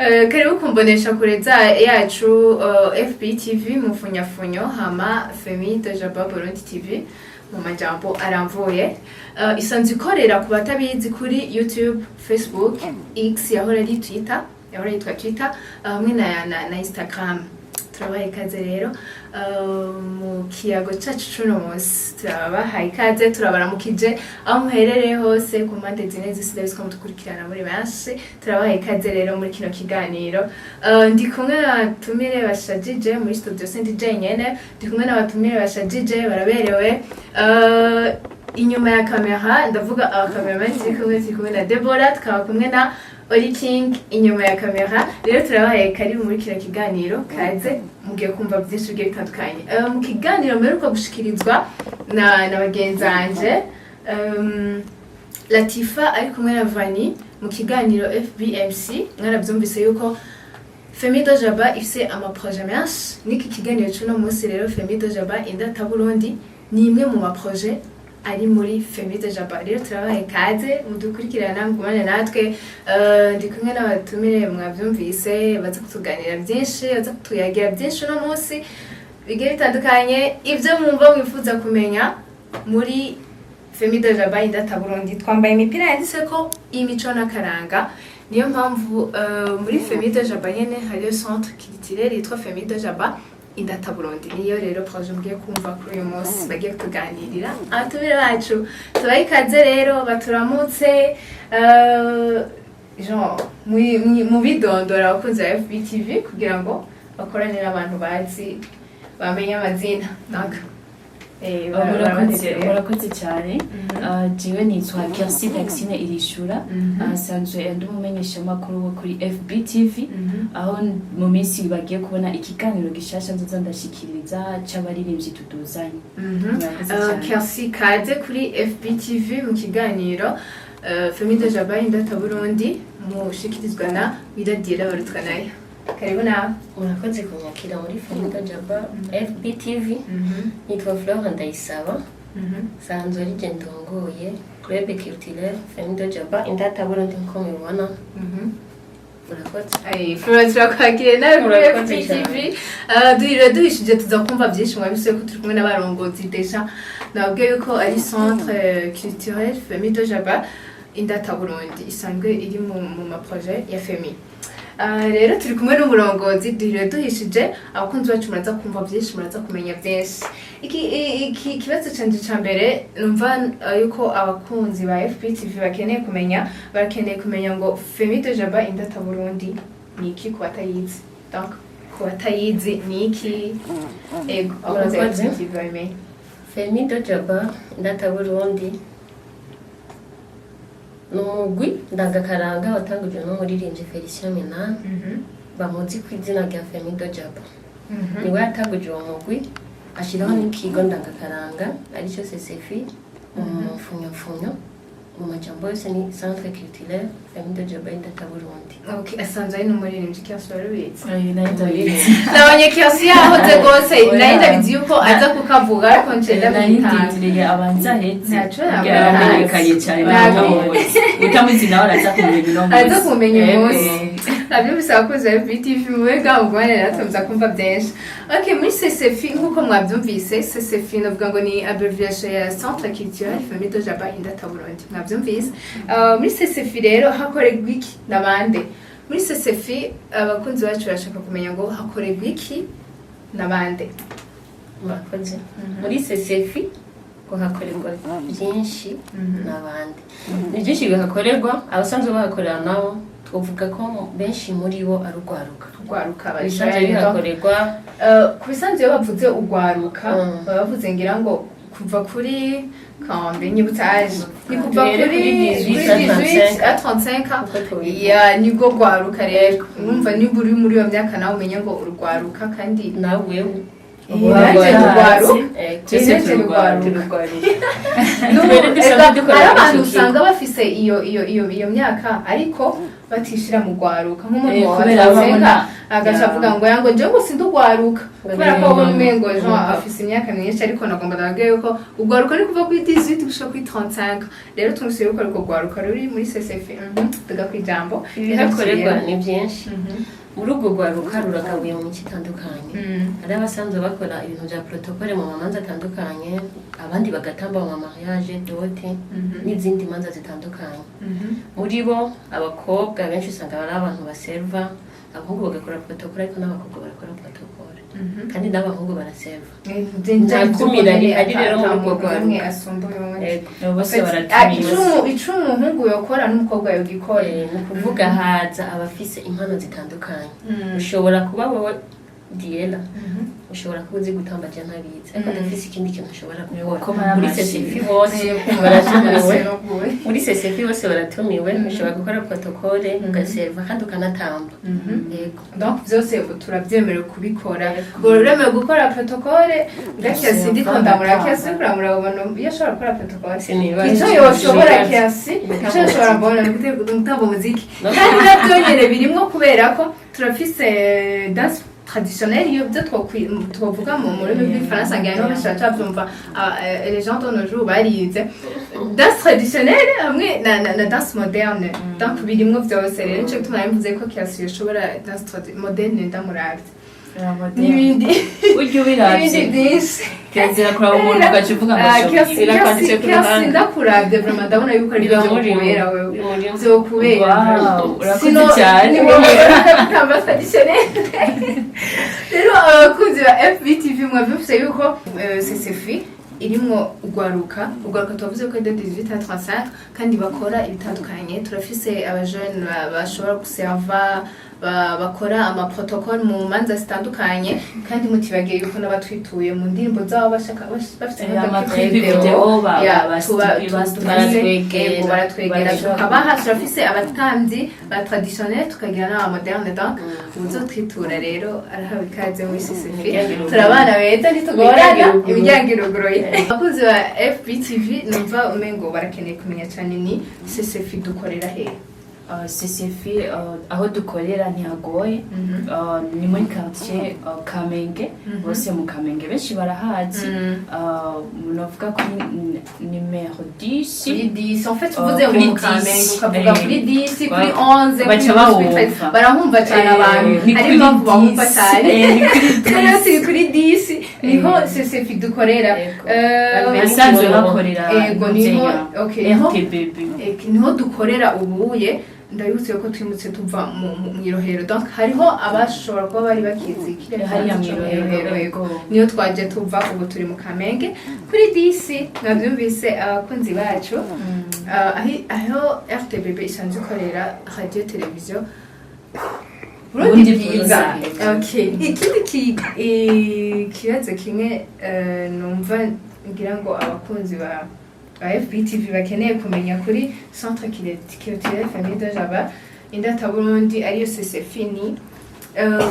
Karibu kumbonesha kure za yacu FBTV mu funyafunyo, hama Femi Dojaba Burundi TV mu majambo aramvuye. Isanzwe ikorera, ku batabizi, kuri YouTube, Facebook, X yahora ari Twitter, yahora yitwa Twitter, hamwe na Instagram. Turabaha ikaze rero mu kiyago cacu cuno munsi. Turabahaye ikaze, turabaramukije aho muherereye hose ku mpande zine z'isi. Ndabizi ko mudukurikirana muri benshi. Turabaha ikaze rero muri kino kiganiro. Ndi kumwe n'abatumire bashajije muri studio, sindi jenyene, ndi kumwe n'abatumire bashajije, baraberewe. Inyuma ya kamera, ndavuga abakameramani turi kumwe na Deborah, tukaba kumwe na Oli King inyuma ya kamera. Rero turabahaye karibu muri kino kiganiro, kaze mugiye kumva byinshi bigiye bitandukanye. Mu kiganiro mperuka gushikirizwa na bagenzi banje, Latifa ari kumwe na Vani mu kiganiro FBMC, mwarabyumvise yuko Femi Dojaba ifise amaproje menshi. N'iki kiganiro c'uno munsi rero, Femi Dojaba Indata Burundi, ni imwe mu maproje ari muri Femi Dojaba. Rero turabahaye kaze, mudukurikirana, mugumane natwe. Ndi kumwe n'abatumire, mwavyumvise, baza kutuganira byinshi, baza kutuyagira byinshi uno munsi bigiye bitandukanye, ibyo mwumva mwifuza kumenya muri Femi Dojaba Indata Burundi. Twambaye imipira yanditseko imico n'akaranga. Niyo mpamvu muri Femi Dojaba nyene hariyo centre culturel yitwa Femi Dojaba Indata Burundi. Niyo rero projet mugiye kumva kuri uyu munsi, bagiye kutuganirira abatumire bacu. Tubahe ikaze rero, baturamutse, genre mubidondora abakunzi ba FBTV kugira ngo bakorane n'abantu bazi, bamenye amazina. Donc Murakoze. barabategeye. Murakoze cyane. Jewe nitwa Kersi Taxine Irishura. Nsanzwe ndi umumenyeshamakuru wo kuri FBTV, aho mu minsi bagiye kubona ikiganiro gishasha nzoza ndashikiriza c'abaririmbyi tuduzanye. Murakoze cyane. Kersi, kaze kuri FBTV mu kiganiro Femi Dojaba Indata Burundi, mushikirizwa na Wiradira Barutwa nayo. Karibu nawe. Murakoze kunyakira muri Femi Dojaba FBTV. Nitwa Flore Ndayisaba, sanzwe ari je ndongoye Club Culturel Femi Dojaba Indata Burundi, nkuko mubibona. Murakoze. Ay, Flora, turakwakiriye nawe kuri Murakoze. FBTV. Duhirira duhishije, tuza kumva byinshi. Mwabise ko turi kumwe n'abarongozi déjà. Nababwiye yuko ari centre culturel Femi Dojaba Indata Burundi, isanzwe iri mu maprojet ya Femi. Rero turi kumwe n'umurongozi, duhiriwe duhishije. Abakunzi bacu muraza kumva byinshi, muraza kumenya byinshi. Iki kibazo canje ca mbere numva yuko abakunzi ba FPTV bakeneye kumenya, barakeneye kumenya ngo Femi Dojaba Indata Burundi ni iki ku batayizi. Donc ku batayizi ni iki? Ego, abakunzi ba Murakoze. FPTV babimenye. Femi Dojaba Indata Burundi ni umugwi ndangakaranga watangujwe n'umuririmbyi Felicien Minani, bamuzi ku izina rya Femi Dojaba. Niwe yatanguje uwo mugwi, ashyiraho n'ikigo ndangakaranga aricyo CCFI mu mfunyapfunyo. Mu majambo yose ni Centre Culturel Femi Dojaba Indata Burundi. Okay, asanzwe ari n'umuririmbyi. Kiasi, warabizi? Ayo nayo ndabizi. Nabonye Kiasi yahoze rwose. Oya. Nayo ndabizi yuko aza kukavuga, ariko nje Nari ndamwitanga. ndindiriye abanza ahetse Ntaco. kugira yaramenyekanye cyane. Ntabwo. Utamuzi, utamuzi nawe araza kumenya uno munsi. Araza kumenya uyu munsi. Nabyumvise, abakunzi ba FBTV, mube bwamugumane natwe, muza kumva byinshi. Okay, muri CCFI, nk'uko mwabyumvise, CCFI navuga ngo ni abbreviation ya Centre Culturel Famille Dojaba Indata Burundi. Mwabyumvise. Muri CCFI rero hakorerwa iki nabande? Muri CCFI abakunzi bacu barashaka kumenya ngo hakorerwa iki nabande? Murakoze. Muri CCFI ngo hakorerwa byinshi n'abandi. Ni byinshi bihakorerwa. Abasanzwe bahakorera nabo twavuga ko benshi muri bo ari urwaruka. Urwaruka. Ibisanzwe bihakorerwa. Ku bisanzwe iyo bavuze urwaruka, baba bavuze ngira ngo kuva kuri kambe, nyibutsa âge, ni kuva Duhere kuri kuri kuri 18 18 à 35. Uko tubivuga. Ya, nibwo rwaruka rero. Urumva nimba uri muri iyo myaka nawe umenye ngo urwaruka kandi. Nawe wewe. Nanjye ndurwaruka. Twese Nanjye tururwaruka. ndurwaruka. Twere dusanzwe dukorera Hari abantu muri ico usanga bafise iyo myaka ariko Batishira mu rwaruka nk'umuntu Kubera wabatsenga babona agaca avuga ngo yango jewe ngo sindi urwaruka, kubera ko babona umengo Jean afise imyaka myinshi. Ariko nagomba ndababwire yuko urwaruka ni kuva kuri 18 gushika kuri 35. Rero tumuse yuko ariko urwaruka ruri muri CCF. Tuga kwijambo. Ibihakorerwa ni byinshi. Muri urwo rwaruka ruragabuye mu mico itandukanye. Hari abasanzwe bakora ibintu bya protocole mu mamanza atandukanye, abandi bagatamba mu mariage, dot n'izindi manza zitandukanye. Muri bo abakobwa benshi usanga ari abantu baserva, abahungu bagakora protocole, ariko n'abakobwa barakora protocole kandi n'abahungu baraserva. Nta kumira rihari rero muri urwo Umwe rwaruka. asumba uyundi. Yego. Bose baratumiwe. Ico umuhungu yokora n'umukobwa yogikora. Ni ukuvuga haza abafise impano zitandukanye. Ushobora kuba wowe Diela, ushobora kuba uzi gutamba, je ntabizi, ariko ndafise ikindi kintu ushobora gukora. Gukoma Muri n'amashyi. CCF bose baratumiwe, muri CCF bose baratumiwe. Ushobora gukora protocole, ugaserva kandi ukanatamba. Yego. Donc vyose turabyemerewe kubikora. Uremewe gukora protocole ngakiasi, ndiko ndamura kiasi, kuramura ubona iyo ashobora gukora protocole. Sinibaza. Ico yoshobora kiasi, ico yoshobora mbona ni gutamba umuziki, kandi navyo nyene birimwo, kubera ko turafise danse traditionnelle, iyo byo twovuga mu rurimi rw'Igifaransa, ngira niho benshi baca bavyumva. Les gens de nos jours barize danse traditionnelle hamwe na danse moderne, donc birimwo vyose. Rero nico gituma nari mvuze ko kiasi yoshobora danse moderne ndamuravye n'ibindi Urya ubiravye n'ibindi byinshi. Kirazira kuraba umuntu ugaca uvuga ngo Ah, ashoboye. Kiasi, Birakanditse ku Kiasi, ruhanga. ndakuravye vraiment, ndabona yuko ari byo Biramurimo. kubera wewe. Bimurimo. Vyokubera. Wow, urakoze cyane. Gutamba traditionnel. Rero abakunzi ba FBTV, mwavyumvise yuko CCF irimwo urwaruka. Urwaruka tubavuze ko de 18 à 35 kandi bakora ibitandukanye. Turafise abajene bashobora guserva, bakora amaprotocole mu manza zitandukanye, kandi mutibagiye yuko n'abatwituye mu ndirimbo zabo bashaka bafite Amaclip video Ya, baratwegera. Yego, baratwegera. Tukabaha. Turafise abatambyi ba traditionnel, tukagira n'aba moderne. Donc uzotwitura rero arahawe ikaze muri CCF. Imiryango iruguruye. Turabana beza, ntitugorana. Imiryango iruguruye. Imiryango iruguruye. Abakunzi ba FBTV, numva umengo barakeneye kumenya cyane ni CCF dukorera hehe? CCF, aho dukorera ntihagoye. Ni muri quartier Kamenge. Bose mu Kamenge benshi barahazi. Novuga kuri nimero 10. Kuri 10, en fait. Oh, Uvuze ngo kuri mu Kamenge, 10, ukavuga kuri 10, kuri 11, baca kuri 12, kuri bawumva. 13, barahumva cyane abantu. Ni Ari kuri impamvu bahumva 10. cyane. Ni kuri Rero 10. turi kuri 10, niho CCF dukorera. Yego. Basanzwe bakorera Ego, niho Nzenya, okay, niho RTBB. Niho dukorera ubuye. Ndabibutse ko twimutse tuva mu Irohero, donc hariho abashobora kuba bari bakizi kiriya Hariya kibanza co mu Irohero, yego. Niyo twaje tuva, ubu turi mu Kamenge kuri 10. Mwabyumvise abakunzi bacu. Aho RTBB isanzwe ikorera, radio televiziyo Burundi Burundi Bwiza. Bwiza. Okay, ikindi kibazo kimwe numva ngira ngo abakunzi ba FBTV bakeneye kumenya kuri Centre Culturel Famille de Jaba Indata Burundi, ariyo CCF, ni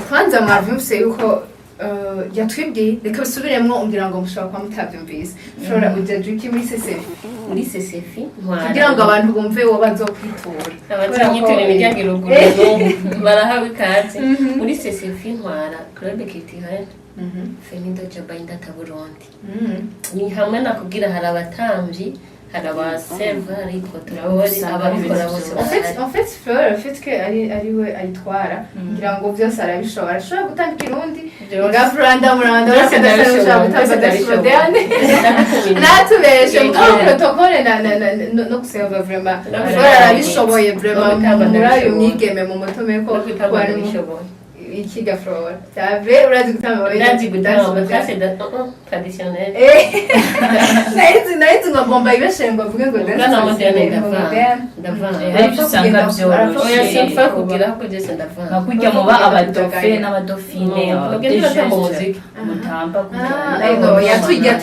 kwanza mwavyumvise yuko yatwibwiye, reka bisubiremwo ngira ngo mushobora kuba mutavyumvise. Ushobora ujaje iki muri CCF? Muri CCF ntwara Kugira ngo abantu bumve wo bazokwitura. Abatanyitura, imiryango iruguruye, barahawe ikaze. Muri CCF ntwara Club Culturel Famille de Jaba Indata Burundi. Ni hamwe nakubwira, hari abatamvyi, hari abaserva, hari protocole, Usanga ababikora ibintu bose byose. En fait, barahari. en fait, Fleur, le fait que ari we ayitwara, ngira ngo byose arabishobora. Ashobora gutanga Ikirundi, Byose. nga Rwanda muranda Byose ashobora ndabishobora, gutanga byose danse ndabishobora. moderne. Ndabikumira. Natubeshe, Yego. mugabo protocole na no guserva vraiment. No Fleur arabishoboye vraiment. No gutamba Muri ayo ndabishoboye. mwigeme mu mutome ko No gutamba wari ndabishoboye. ikiga Fleur. C'est urazi gutamba wewe? Ndazi gutamba Danse ça c'est traditionnel. Narinzi ngo ngomba ibeshe ngo avuge ngo Ubwo danse na moderne moderne. ndavanga, ndavanga. Hari ibyo usanga byoroshe. Oya, simfa kugira ahubwo byose ndavanga. Nka kurya muba abadauphin n'abadauphine, Twebwe des turatamba gestes umuziki. mutamba. Ah, ego, ya tujya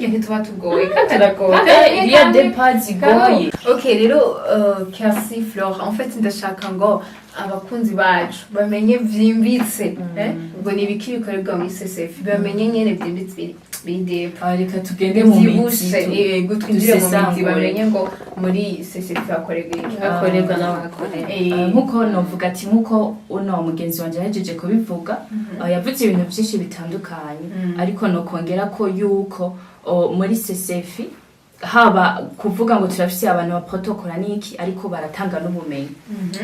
ntituba tugoye kandi Turagoye. Il y a des pas zigoye. Ok, rero Kersi, Flore, en fait ndashaka ngo Abakunzi bacu bamenye vyimbitse, ngo ni ibiki bikorerwa muri CCF, bamenye nyene vyimbitse biri deep. Ah, reka tugende mu mizi. Vyibushe, yego, twinjire mu mizi. Dusesangure. Bamenye ngo muri CCF hakorerwa iki. Hakorerwa n'abahakorera. Nkuko novuga ati nkuko uno mugenzi wanje yahejeje kubivuga, yavuze ibintu byinshi bitandukanye, ariko nokongera ko yuko muri CCF haba kuvuga ngo turafise abantu baprotokora niki, ariko baratanga n'ubumenyi.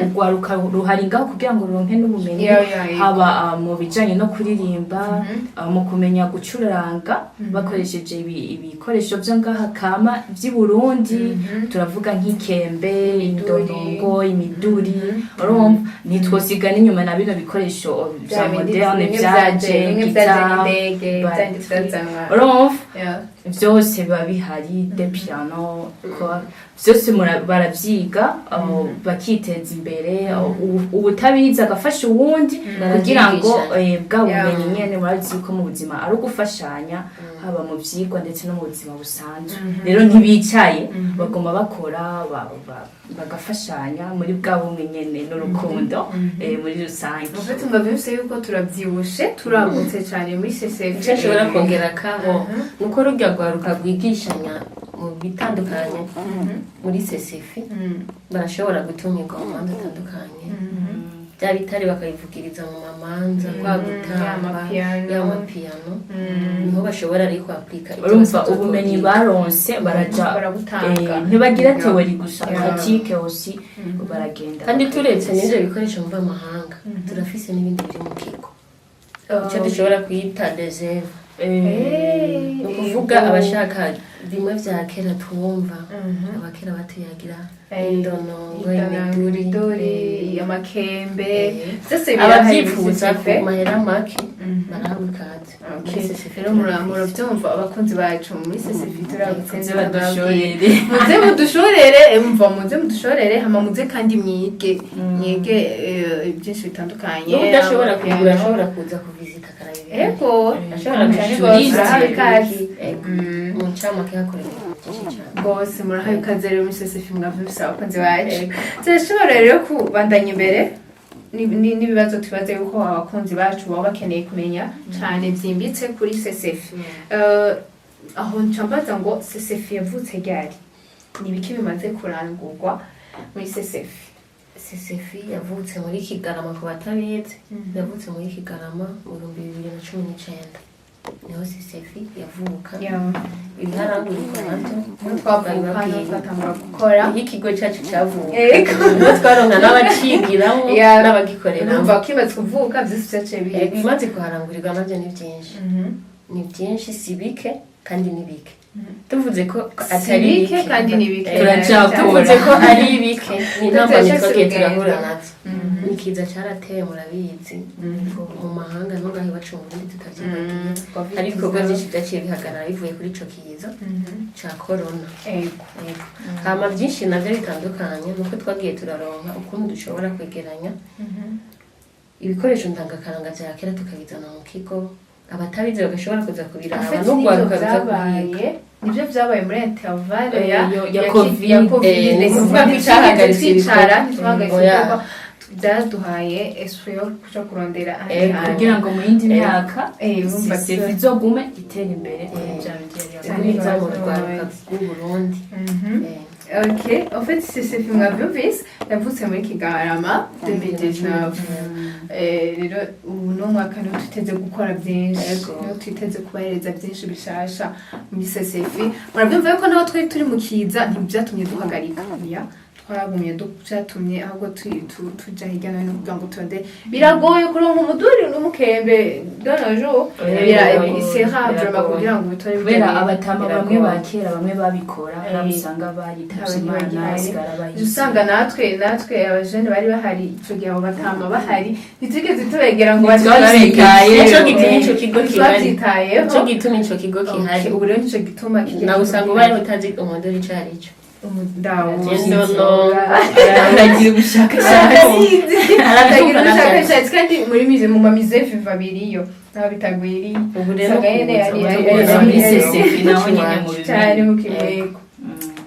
Urwaruka ruhari ngaho kugira ngo ruronke n'ubumenyi, Yeah. haba mu bijanye no kuririmba, mu kumenya gucuranga bakoresheje ibikoresho vyo ngaha kama vy'i Burundi, turavuga nk'ikembe, indonongo, imiduri. Urumva ntitwosiga n'inyuma na bino bikoresho vya moderne vyaje, bimwe vyaje guitare, n'indege, batterie. byandi vyazanwa. Urumva vyose biba bihari, de piano quoi, vyose baravyiga, bakiteza imbere. Uwutabizi agafasha uwundi kugira ngo Barabyigisha. Bwa bumenyi nyene, murazi yuko mu buzima ari ugufashanya, haba mu vyigwa ndetse no mu buzima busanzwe. Rero ntibicaye, baguma bakora, bagafashanya muri bwa bumwe nyene n'urukundo, muri rusange. En fait, mwavyumvise yuko turavyibushe, turagutse cane muri CCF. Icyo nshobora kongera kaho ni uko rujya rwaruka rwigishanya mu bitandukanye muri CCF barashobora gutumirwa mu manza atandukanye, bya bitari bakabivugiriza mu mamanza, kwa gutamba. Y'amapiyano. Y'amapiyano, niho bashobora rero kwapurika ibyo Urumva basanzwe ubumenyi kwiga. baronse baraja Barabutanga. Ntibagira théorie gusa, pratique aussi baragenda. Kandi turetse n'ibyo bikoresho mvamahanga, turafise n'ibindi biri mu kigo, icyo dushobora kwita réserve. Ni ukuvuga abashaka bimwe vya kera twumva abakera batuyagira, indonongo, imiduri, imiduri, amakembe, byose birahari muri abavyifuza ku CCF. mahera make barahabwa ikaze muri CCF. Rero murabyumva, abakunzi bacu, muri CCF turagutse. Muze badushorere. Muze mudushorere, mva muze mudushorere, hama muze kandi mwige byinshi bitandukanye. N'udashobora kugura Amapiyano. ashobora kuza kuvizita akaraba ibintu. Ego. Ashobora Cyane gushora. rwose, murahawe ikaze. Ego. Mu ncamake hakorerwa ibintu byinshi cyane. Rwose murahawe ikaze rero muri CCF, mwavyumvise abakunzi bacu. Turashobora rero kubandanya imbere n'ibibazo tubaze yuko abakunzi bacu baba bakeneye kumenya cyane byimbitse kuri CCF. Aho nca mbaza ngo CCF yavutse ryari? Ni ibiki bimaze kurangurwa muri CCF? CCF yavutse muri Kigarama, ku batabizi, yavutse muri Kigarama mu 2019, niho CCF yavuka. Ibiharangurirwa nabyo Niho twavuka, niho twatangura gukora. Iyo ikigo cyacu cyavuka, niho twaronka n'abacigiramo n'abagikoreramo. Numva kimaze kuvuka byose byaciye bihita. Ibimaze kuharangurirwa nabyo ni byinshi, ni byinshi, si bike kandi ni bike. Tuvuze ko Si atari bike bike kandi ni bike. Turacakura. Tuvuze ko ari bike, ni intambamyi Turacyafise twagiye urugendo. turahura nazo. Nikiza cyarateye, murabizi, mu mahanga no ngaho iwacu mu Burundi tutavyibagiye. Hari ibikorwa byinshi byaciye bihagarara bivuye kuri ico kiza ca corona. Yego. Hama byinshi navyo bitandukanye nuko twagiye turaronka ukuntu dushobora kwegeranya ibikoresho ndangakaranga vya kera tukabizana mu kigo, abatabizi bagashobora kuza kubiraba, En fait, n'urwaruka nivyo ruza kuhiga. vyabaye, nivyo vyabaye muri intervalle ya Covid. Ya Covid. Ni ukuvuga ko icahagaritse twicara, ibikorwa. ntitwahagaritse Oya. ibikorwa, byaduhaye esprit yo kuja kurondera ahandi hantu. Kugira ngo mu yindi myaka urumva CCF izogume itera imbere kuri bya bindi yari yakoze. Cyane. Guhiza mu rwaruka rw'Uburundi. Ok, en fait CCF, mwavyumvise, yavutse muri Kigarama 2019. Rero ubu ni umwaka niho twiteze gukora byinshi, niho twiteze kubahereza byinshi bishasha muri CCF. Murabyumva yuko naho twari turi mu kiza ntibyatumye duhagarika, oya, twaragumye, byatumye ahubwo tuja hirya no hino kugira ngo turonde. Biragoye kuronka umuduri n'umukembe de nos jours. Biragoye. C'est rare vraiment Biragoye. kugira ngo ubitore. Kubera bijya abatama bamwe Biragoye. ba kera, bamwe babikora, hari usanga baritavye Imana, Abandi sigara bayizi. Usanga natwe abajene bari bahari ico gihe, abo batama bahari, ntitwigeze tubegera ngo Ntitwabyitayeho. Nico gituma ico kigo gihari. Ntitwabyitayeho. Nico gituma ico kigo gihari. Okay, ubu rero nico gituma kijya. Nawe usanga ubayeho utazi umuduri ico ari cyo. Umudawo. Indono. Aragira ubushakashatsi. Aragira ubushakashatsi, kandi muri musée, mu ma musée vivant biriyo, naho bitagwiriye. Ubu rero Usanga nyene Muri CCF naho nyene mu cyane bimenye. mu kimwego.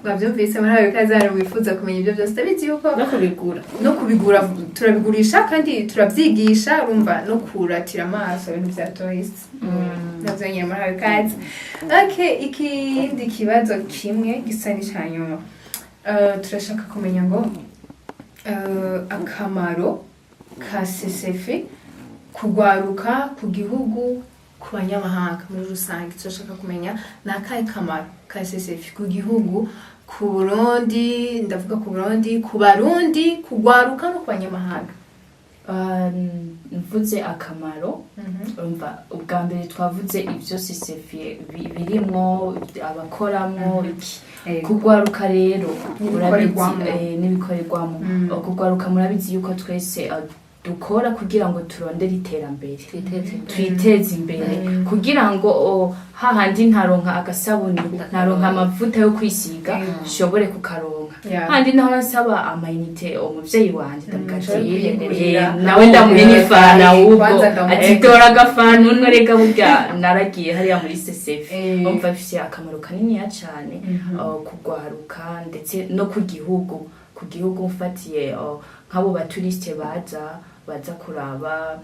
Mwavyumvise, muri ikaze hano wifuza kumenya ibyo byose, ndabizi yuko No kubigura. No kubigura turabigurisha kandi turabyigisha. Urumva, no kuratira amaso ibintu bya tourist navyo nyine muri ikaze. Okay, ikindi kibazo kimwe gisa n'icya nyuma. Turashaka kumenya ngo akamaro ka CCF kugwaruka, ku gihugu, ku banyamahanga muri rusange. Turashaka kumenya ni akahe kamaro ka CCF ku gihugu, ku Burundi, ndavuga ku Burundi, ku Barundi, kugwaruka no ku banyamahanga. Mvuze akamaro, urumva ubwa mbere twavuze ibyo CCF birimwo, abakoramwo iki. Kugwaruka rero, murabizi, N'ibikorerwamwo. N'ibikorerwamo. Kugwaruka, murabizi yuko twese dukora kugira ngo turondere iterambere, Twiteze imbere. Twiteze imbere kugira ngo hahandi ntaronka agasabuni, ntaronka amavuta yo kwisiga, nshobore kukaronka. Handi naho nsaba amayinite umuvyeyi wanje, ndavuga ati Nshobore kwigurira. Nawe ndamuhe n'ifana ahubwo. Kwanza ndamuhe. Ati tora agafana unwe, rega burya naragiye hariya muri CCF. Umva, bifite akamaro kaniniya cane kugwaruka ndetse no ku gihugu. Ku gihugu mfatiye nk'abo ba touristes baza kuraba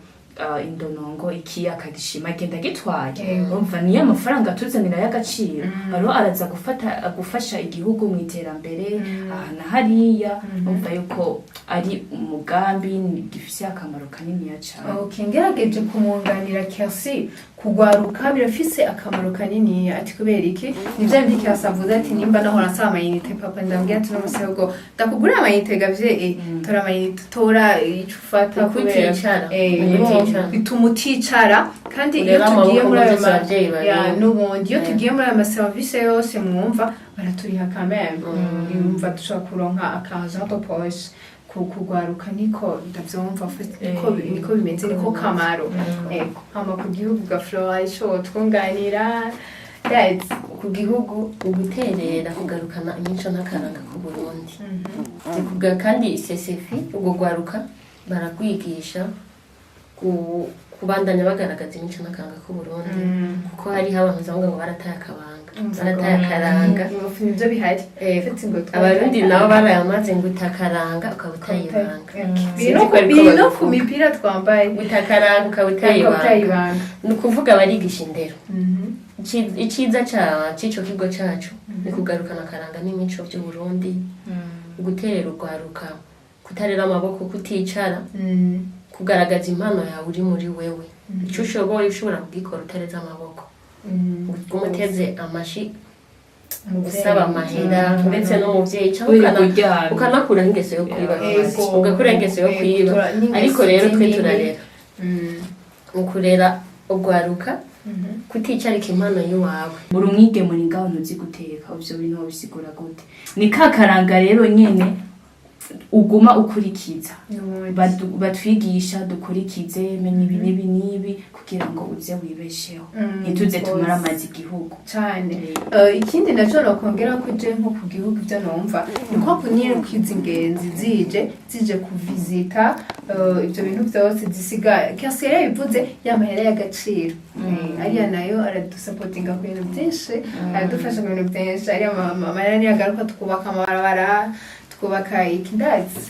indonongo, iki, akagishima agenda gitwaye. Urumva niyo amafaranga atuzanira y'agaciro. Hariho araza gufata gufasha igihugu mu iterambere aha na hariya. Urumva yuko ari umugambi gifise akamaro kaniniya cane. Okay, ngerageje kumwunganira Kersi, kugwaruka birafise akamaro kanini. Ati kubera iki? Ni bya bindi Kersi avuze ati nimba nahora nsaba amayinite papa, ndambwira ati no ahubwo ndakugurira amayinite gavye, tora amayinite, tora ico ufata. Kubera Kuticara. Urumva, bituma uticara. Kandi iyo Urera tugiye amaboko muri ayo muri abavyeyi bari. Ya, n'ubundi iyo tugiye muri ayo maserivisi yose, mwumva baraturiha kameme. Yumva dushobora kuronka aka argent de poche. Kugwaruka niko ndavyumva, niko niko bimeze, niko kamaro. Ego, hama ku gihugu gaflora, ico twunganira that's Ku gihugu, uguterera kugarukana imico n'akaranga k'u Burundi. Kandi CCF ubwo gwaruka baragwigisha kubandanya bagaragaza imico n'akaranga k'u Burundi, kuko hariho abantu usanga ngo barataye akabanga, barataye akaranga. Nivyo bihari. Eh, Fati ngo Abarundi nabo barayamaze ngo utakaranga ukaba utayibanga. Biri no Sinzi ko ariko biri no ku babivuga. mipira twambaye. Utakaranga ukaba utayibanga. Utayibanga. Ni ukuvuga barigisha indero. Iciza c'ico kigo cacu ni kugarukana akaranga n'imico vy'u Burundi, guterera urwaruka kutarera amaboko, kuticara, kugaragaza impano yawe uri muri wewe, ico ushoboye ushobora kugikora utareze amaboko, umuteze amashi usaba amahera ndetse n'umuvyeyi cyangwa Uri kuryamye. ukanakuraho ingeso yo kwiba. Ugakura ingeso yo Ego, kwiba. n'ingeso Ariko rero twe zindi. turarera, mu kurera urwaruka kuticarika impano y'iwawe. Muri umwigeme uri ngaho ntuzi guteka, ivyo bintu wobisigura gute? Ni ka karanga rero nyene uguma ukurikiza. N'ubundi. Batwigisha dukurikize, menya ibi n'ibi n'ibi kugira ngo uze wibesheho, ntituze tumare amazi igihugu. Cane. Ikindi naco nokongera ko je nko ku gihugu, ivyo numva ni ko kunyene kwiza ingenzi zije kuvizita ivyo bintu vyose zisiga. Kersi yari yabivuze, ya mahera y'agaciro. Ariya nayo aradusapotinga ku bintu byinshi, aradufasha ku bintu byinshi. Ariya mahera niyo agaruka twubaka amabarabara, twubaka iki, ndazi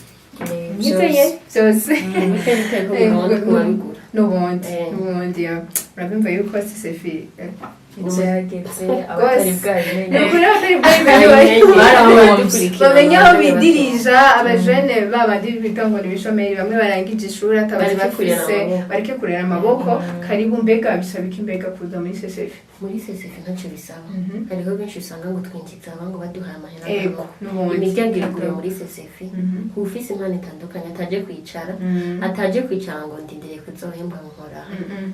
nizeye byose. Gutera iteka Uburundi kubabigura. N'ubundi n'ubundi murabyumva yuko CCF Byageze abatari bwabimenye. Ni ukuri abatari bwabimenye Barahombye. bamenye aho bidirija. Abajene babandi bita ngo ni ibishomeri, bamwe barangije ishuri atabazi Bareke kurera bafise, amaboko. bareke kurera amaboko. Karibu. Mbega bisaba iki mbega kuza muri CCF? Muri CCF ntacyo bisaba. Hariho benshi usanga ngo twinjiza aba ngo baduhaye amahera. Ego, n'ubundi. Imiryango iruguruye muri CCF. Ufise impano itandukanye ataje kwicara, ataje kwicara ngo ndindiriye kuzohembwa nkora,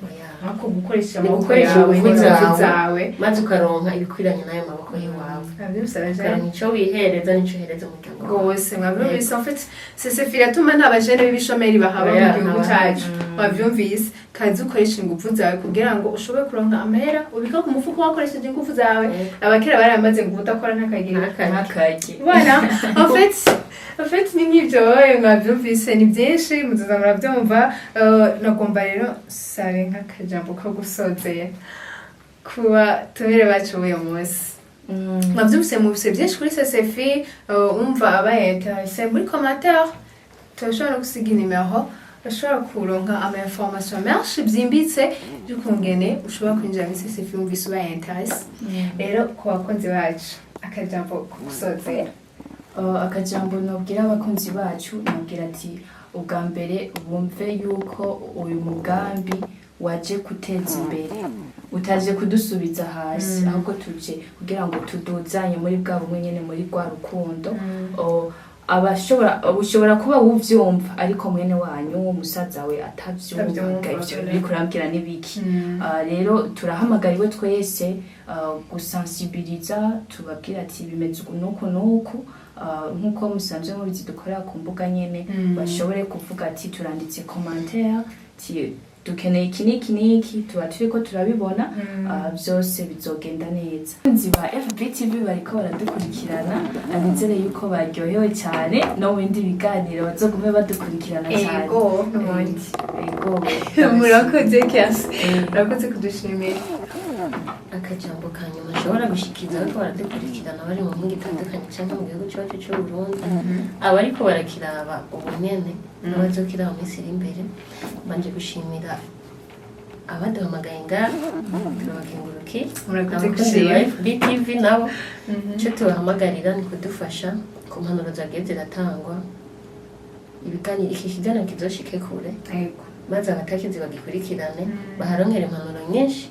oya. Ariko gukoresha Ni amaboko gukoresha yawe ingufu n'ingufu zawe. zawe, maze ukaronka ibikwiranye n'ayo maboko y'iwawe, mwabyumvise abajene? ukaronka icyo wihereza n'ico uhereza umuryango wawe. Rwose mwabyumvise. En fait, CCF iratuma nta bajene b'ibishomeri bahaba mu Oya, gihugu ntaba. cacu. Mwabyumvise, kazi ukoresha ingufu zawe kugira ngo ushobore kuronka amahera ubika ku mufuko wakoresheje ingufu zawe. Abakera baramaze ngo udakora ntakagira. Ntakajye. Voilà, en fait ni nk'ibyo mwabyumvise, ni byinshi muzoza murabyumva. Nagomba rero sabe nk'akajambo ko gusozera kuba tumire bacu uyu munsi. Mwavyumvise, mubise byinshi kuri CCFI. Umva abaye intéressé, muri commentaire turashobora no gusiga inimero, urashobora kuronka ama information menshi byimbitse by'ukungene ushobora kwinjira muri CCFI, wumvise ubaye intéressé. Rero ku bakunzi bacu, akajambo ko gusozera. Akajambo nobwira abakunzi bacu, nobwira ati ubwa mbere bumve yuko uyu mugambi waje guteza imbere, utaje kudusubiza hasi, ahubwo tuje kugira ngo tuduzanye muri bwa bumwe nyene, muri rwa rukundo. Abashobora, ushobora kuba wuvyumva, ariko mwene wanyu, umusaza we atavyumva. Atavyumva, Ivyo biriko urambwira n'ibiki? Rero turahamagariwe twese gusensibiliza, tubabwira ati bimeze uku n'uku n'uku. Nk'uko musanzwe mubizi, dukorera ku mbuga nyene, bashobore kuvuga ati turanditse commentaire ati dukeneye iki n'iki n'iki, tuba turiko turabibona. Byose bizogenda neza. Abakunzi ba FBTV bariko baradukurikirana, nizere yuko baryohewe cyane no mu bindi biganiro bazogume badukurikirana cyane. Ego, n'ubundi. Ego. Murakoze Kersi, murakoze kudushimira. Akajambo ka nyuma nshobora gushikiriza ariko baradukurikirana bari mu mpinga itandukanye cyangwa mu gihugu cyacu cy'u Burundi, abariko barakiraba ubu nyene n'abazokiraba mu minsi iri imbere, mbanje gushimira abaduhamagaye ngaha, turabakengurukiye. Murakoze Abakunzi ba gushima. FBTV nabo, icyo tubahamagarira ni kudufasha ku mpanuro zagiye ziratangwa. Ibiganiro, iki kiganiro kizoshike kure, maze abatakizi bagikurikirane, baharonkere impanuro nyinshi,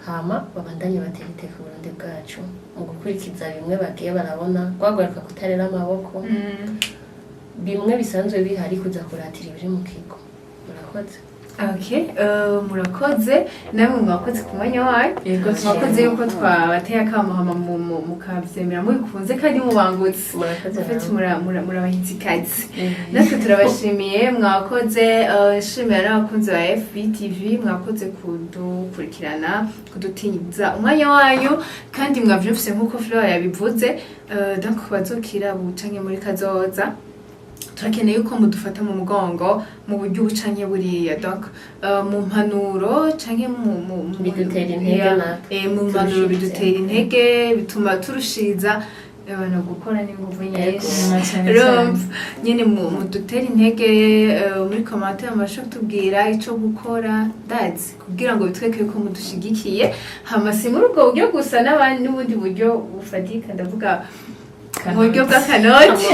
hama babandanye batera iteka Uburundi bwacu mu gukurikiza bimwe bagiye barabona, guhagarika kutarera amaboko, bimwe bisanzwe bihari, kuza kuratira ibiri mu kigo. Murakoze. Okay, murakoze namwe, mwakoze ku mwanya wanyu. Yego. Mwakoze yuko twabateye akamo hama mukavyemera mubikunze kandi mubangutse. Murakoze. Ufite Namwe. murabahitsikazi, natwe turabashimiye, mwakoze. Nshimira n'abakunzi ba FBTV, mwakoze kudukurikirana, kudutinza umwanya wanyu, kandi mwavyumvise nk'uko Flora yabivuze. Donc bazokira bucanke muri kazoza, turakeneye yuko mudufata mu mugongo mu buryo ubu canke buriya, donc mu mpanuro canke mu Bidutera intege natwe. Mu mpanuro. Turushirize. Bidutera intege, bituma turushiriza abantu gukora n'inguvu nyinshi. Cyane. Urumva nyene mudutera intege muri commentaire, mubashe kutubwira ico gukora, ndazi kugira ngo bitwereke ko mudushigikiye. Hama si muri ubwo buryo gusa, n'abandi n'ubundi buryo bufatika, ndavuga mu buryo bw'akanoti,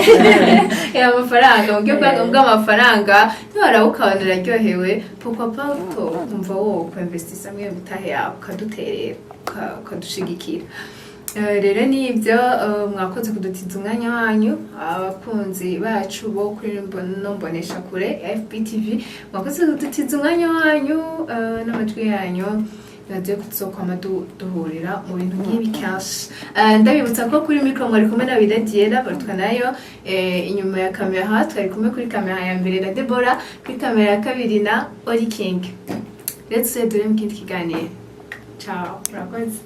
amafaranga, mu buryo bw'amafaranga. Niwarabuka ukabona uraryohewe, pourquoi pas ukumva wowe kwinvestisa mwe mitahe yawe, ukaduterera, ukadushigikira. Rero nibyo, mwakoze kudutiza umwanya wanyu. Abakunzi bacu bo kuri no mbonesha kure ya FPTV, mwakoze kudutiza umwanya wanyu n'amajwi yanyu. Radiyo kuzokwama duhurira mu bintu nk'ibi kenshi. Ndabibutsa ko kuri mikoro mwari kumwe na Wida Diera barutwa nayo. Inyuma ya kamera twari kumwe kuri kamera ya mbere na Deborah, kuri kamera ya kabiri na Oli King. Rero tuzere dore mu kindi kiganiro. Ciao, murakoze.